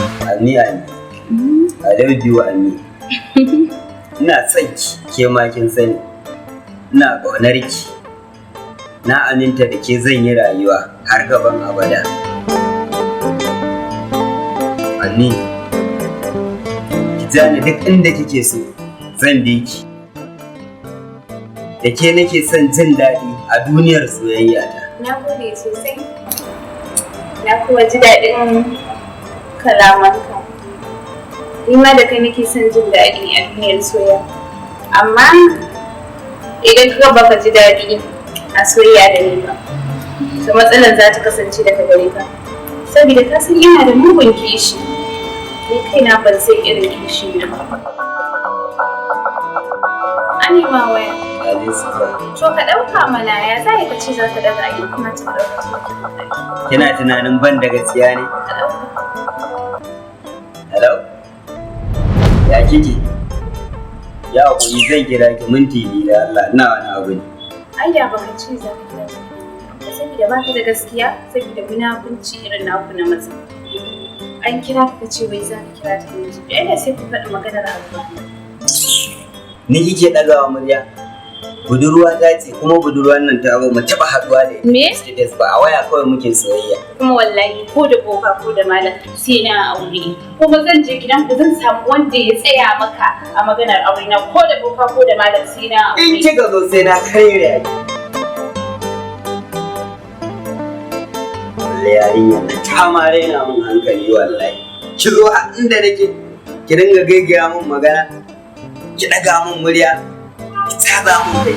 Ami, Ami. I love you, Ami. Ina son ki, ke ma kin sani. Ina ƙaunar ki. Na aminta da ke zan yi rayuwa har gaban abada. Ami, ki ja ni duk inda kike so, zan bi ki. Da ke nake son jin daɗi a duniyar soyayya ta. Na gode sosai. Na kuma ji daɗin kalamanka. Ni ma da kai nake son jin daɗi a duniyar soyayya. Amma idan ka baka ji daɗi a soyayya da ni ba, to matsalar za ta kasance daga gare ka. Saboda ka san ina da mugun kishi. Ni kaina ban san irin kishi na ba. An ma waya. To ka ɗauka mana, ya za ka ce za ka ɗaga? Ai kamata ka ɗauka. Kina tunanin ban da gaskiya ne? Ka ɗauka. Hello? Ya kike? Ya hakuri, zan kira ki minti 2 da Allah, ina wani abu ne. Ai da baka ce za ka kira ta. Saboda baka da gaskiya, saboda munafunci irin naku na maza. An kira ka ce wai za ka kira ta minti 2. Ai da sai ku faɗi maganar abu ba. Ni kike ɗagawa murya? Budurwa ta ce, kuma budurwan nan ta ba mu taɓa haɗuwa da ita. Me? Face ba, a waya kawai muke soyayya. Kuma wallahi ko da boka ko da malam sai na aure. Kuma zan je gidan ku, zan samu wanda ya tsaya maka a maganar aure na, ko da boka ko da malam sai na In aure. kika zo sai na karere ki. Wallahi yarinyar nan ta ma raina mun hankali wallahi. Ki zo har inda nake ki dinga gaigaya mun magana, ki ɗaga mun murya, ki caza mun kai.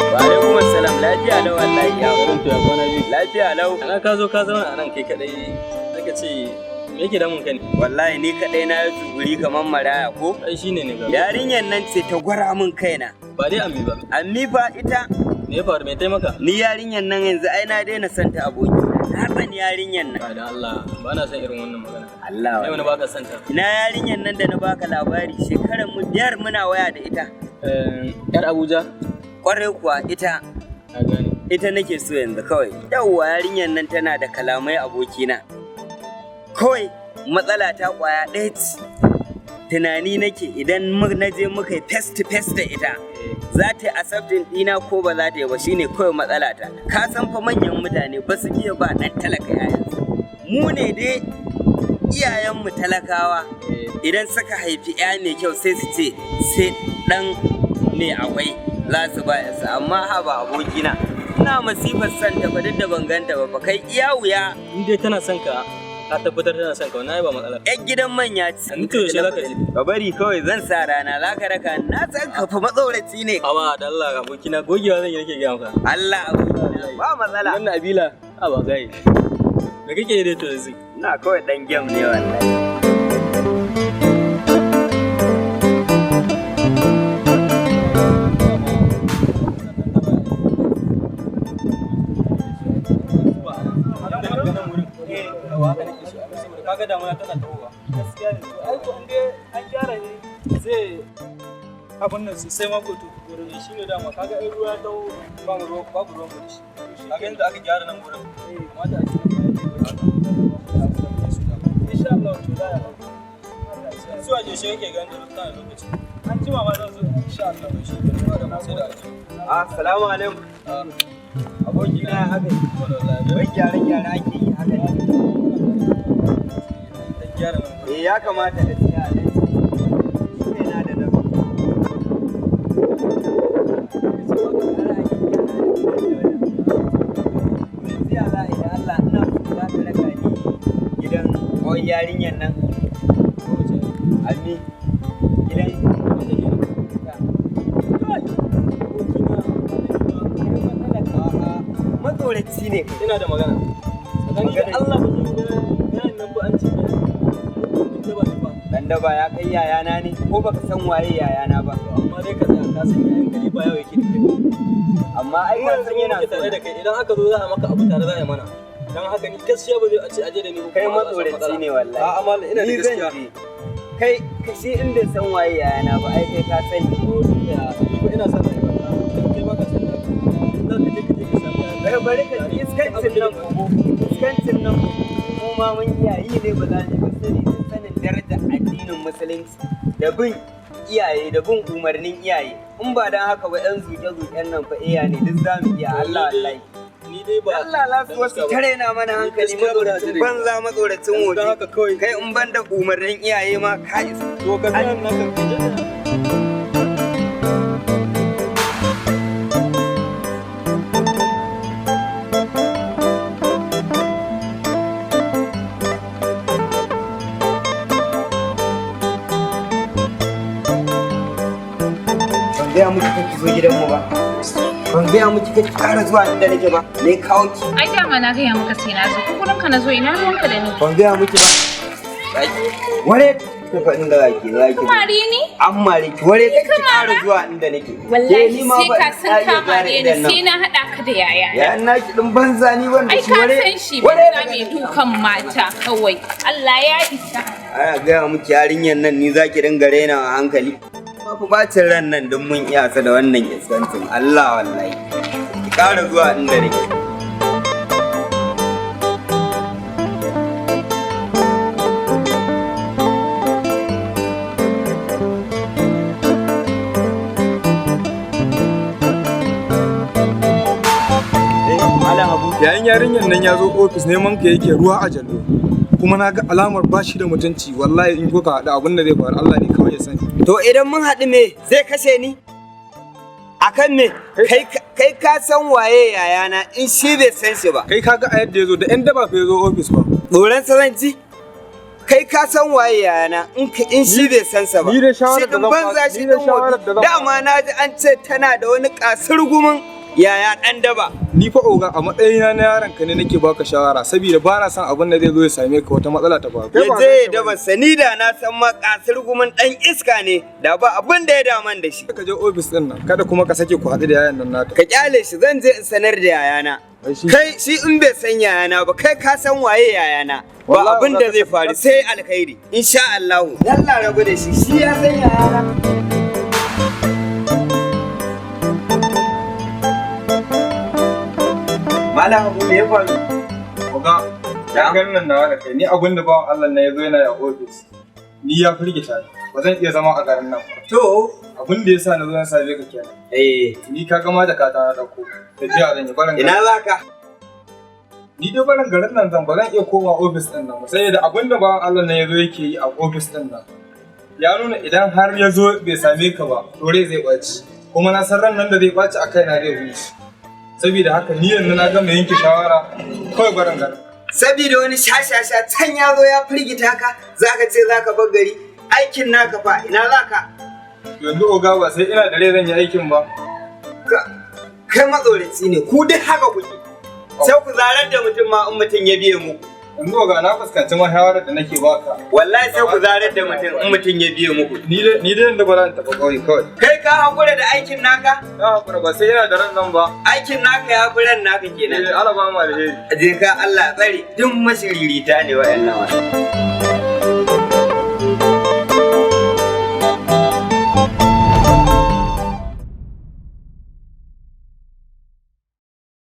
Wa alaikum assalam, lafiya lau wallahi, ya Garin to ya kwana biyu. Lafiya lau. Ana ka zo ka zauna a nan kai kadai, zaka ce me yake damun ka ne? Wallahi ni kadai na yi tsuguri kamar maraya ko? Ai shine ne ga. Yarinyar nan ce ta gwara min kaina. Ba dai Ammi ba. Ammi fa ita. Me ya faru, me taimaka? Ni yarinyar nan yanzu ai na daina son ta, aboki. Na tsani yarinyar nan. Ba da Allah, ba na son irin wannan magana. Allah Ai wani wallahi. baka son ta. Ina yarinyar nan da na baka labari, shekarar mu 5 muna waya da ita. Eh, yar Abuja? Kwarai kuwa ita. Na gane. Ita nake so yanzu kawai. Yawwa, yarinyar nan tana da kalamai, abokina. Kawai matsala ta kwaya ɗaya ce. Tunani nake idan na je muka yi face to face da ita, za ta yi accepting ɗina ko ba za ta yi ba, shine kawai matsala ta. Ka san fa manyan mutane ba su iya ba ɗan talaka yayansu. Mu ne dai iyayenmu talakawa idan suka haifi 'ya mai kyau sai su ce sai ɗan mai akwai za su ba su, amma haba abokina, ina masifar son ta ba, duk da ban ganta ba fa, kai iya wuya. In dai tana son ka, ka tabbatar tana son ka, wannan ai ba matsala. Yan gidan manya ce. Ni to yaushe zaka je? Ka bari kawai zan sa rana, za ka raka ni. Na san ka fa matsoraci ne. Awa da Allah abokina, gogewa zan yi nake gaya maka. Allah abokina, ba matsala. Wannan Abila, a ba gai. Da kake yi dai to yanzu? Ina kawai dan gem ne wallahi. Kaga damuna tana tahowa. Gaskiya ne, to ai ko in dai an gyara ne zai abun nan sosai mako, to Wurin shi ne dama, kaga in ruwa ya taho ba mu ruwa, babu ruwan mu da shi. Kaga yadda aka gyara nan gurin, kamata a ce nan ma yake gurin haka. Insha Allah, to za a Zuwa yaushe kake ganin tana lokaci? An jima ma zan zo insha Allah. To shi ke nan, da sai da aji. Assalamu alaikum. Abokina, ya haka? Wai gyare-gyare ake yi haka ne? Dan gyara nan gurin. Eh, ya kamata gaskiya a dai. Shi ne na da na Yanzu ya za a yi da Allah, ina so za ka raka ni gidan ƙawar yarinyar nan. Ami, gidan A'a, matsoraci ne kai. Ina da magana. Tsakani da Allah ba zan ga nan ba, an ce mun da ba ne ba. Dan daba ya kai yayana ne, ko baka san waye yayana ba? Amma dai ka tsaya, ka san yayan ka ne ba yawo yake da kai ba. Amma ai ka san yana muke tare da kai, idan aka zo za a maka abu tare za a yi mana. Dan haka ni gaskiya ba zai a ce aje da ni ba. Kai kuma a samu matsoraci matsala. ne wallahi. A'a malam, ina da Ni zan gaskiya. je. Kai ka shi in bai san waye yayana ba, ai kai ka sani. Ko ya, ni ba ina son rayuwa ta. Dan kai baka son bari ka ji iskancin nan gobe. Iskancin nan gobe. Mu ma mun iya yi ne ba za mu ba sani da sanin darajar addinin musulunci da bin iyaye da bin umarnin iyaye. In ba dan haka ba 'yan zuke-zuken nan fa iya ne duk za mu iya Allah wallahi. Ni dai ba Allah la su wasu tare na mana hankali Gaskiya ba za matsoracin ta banza matsoracin Yanzu wofi. dan haka kawai. Kai in ban da umarnin iyaye ma ka isa. To ka tsaya nan ka je. Ban gaya miki kake zo gidanmu ba. Ban gaya miki kake ƙara zuwa inda nake ba. Me kawo ki? Ai dama na gaya maka sai na zo. Ko gurin ka na zo ina ruwanka da ni? Ban gaya miki ba. Ware ki faɗin da zaki zaki. Kamare ni? An mare ki ware kake ƙara zuwa inda nake. Ke Wallahi ni ma sai ba ka na san iya ka gyara mare ni idan nan. sai na haɗa ka da yaya. Ya na ki din banza ni wanda Ai shi ka ware. san shi ware banza daga mai nan. dukan mata kawai. Allah ya isa. Ana gaya miki yarinyar nan ni zaki dinga raina a hankali. Ba ku bacin ran nan don mun iya sa da wannan iskancin Allah wallahi. Ki ƙara zuwa inda nake. Malam Abu. Yayin yarinyar nan ya zo ofis neman ka yake ruwa a jallo. Kuma na ga alamar bashi da mutunci wallahi in kuka haɗu abin da zai faru Allah ne kawai ya sani. To idan mun haɗu me zai kashe ni? Akan me? Kai ka san waye yayana in shi bai san shi ba. Kai ka ga a yadda ya zo da 'yan daba fa ya zo ofis ba. Tsoron sa zan ji? Kai ka san waye yayana in shi bai san sa ba. Ni dai shawarar Shi da din zan ba- banza shi ni dai din shawarar wofi. da zan ba- Dama na ji an ce tana da wani kasurgumin yaya ɗan daba. Ni fa oga a matsayina na yaron ka ne nake baka shawara saboda ba na son abin da zai zo ya same ka wata matsala ta faru. Ya je ya daba sani da na san ma kasurgumin ɗan iska ne da ba abin da ya daman da shi. Ka je ofis din nan kada kuma ka sake ku haɗu da yayan nan nata. Ka kyale shi zan je in sanar da yayana. Ai shi- Kai shi in bai san yayana ba kai ka san waye yayana. Ba Wallahi abin ba da za zai ka- faru sai alkhairi insha Allah. Yalla rabu da shi shi ya san yayana. Malam Abu me ya faru? Oga, ya ganin nan nawa da kai ni abin da bawan Allah na ya zo yana ya ofis. Ni ya firgita ni ba zan iya zama a garin nan ba. To Abin da yasa na zo na same ka kenan. eh Ni ka gama da kata na dauko. Tafiya zan yi barin ina garin. za ka? Ni dai barin garin nan zan ba zan iya koma ofis din nan ba saboda abin da bawan Allah na ya zo yake yi a ofis din nan. Ya nuna idan har ya zo bai same ka ba, to rai zai ɓaci. Kuma na san ran nan da zai ɓaci a kaina zai huce. Saboda haka ni yanzu na gama yanke shawara kawai barin garin. Sabida wani shashasha can ya zo ya firgita ka zaka ce zaka bar gari aikin naka fa ina zaka? Yanzu oga ba sai ina da rai zan yi aikin ba. Kai matsoraci ne ku duk haka kuke sai ku zarar da mutum ma in mutum ya biye muku Yanzu oga na fuskanci ma shawarar da nake baka. wallahi sai ku zarar da mutum in mutum ya biye muku Ni dai yanzu ba zan tafi ƙauye kawai. kai ka hakura da aikin naka Na hakura ba sai ina da ran zan ba. aikin naka ya fi ran naka kenan Eh, Allah ba mu alheri. je ka Allah tsare duk mashiririta ne wa'annan wasu.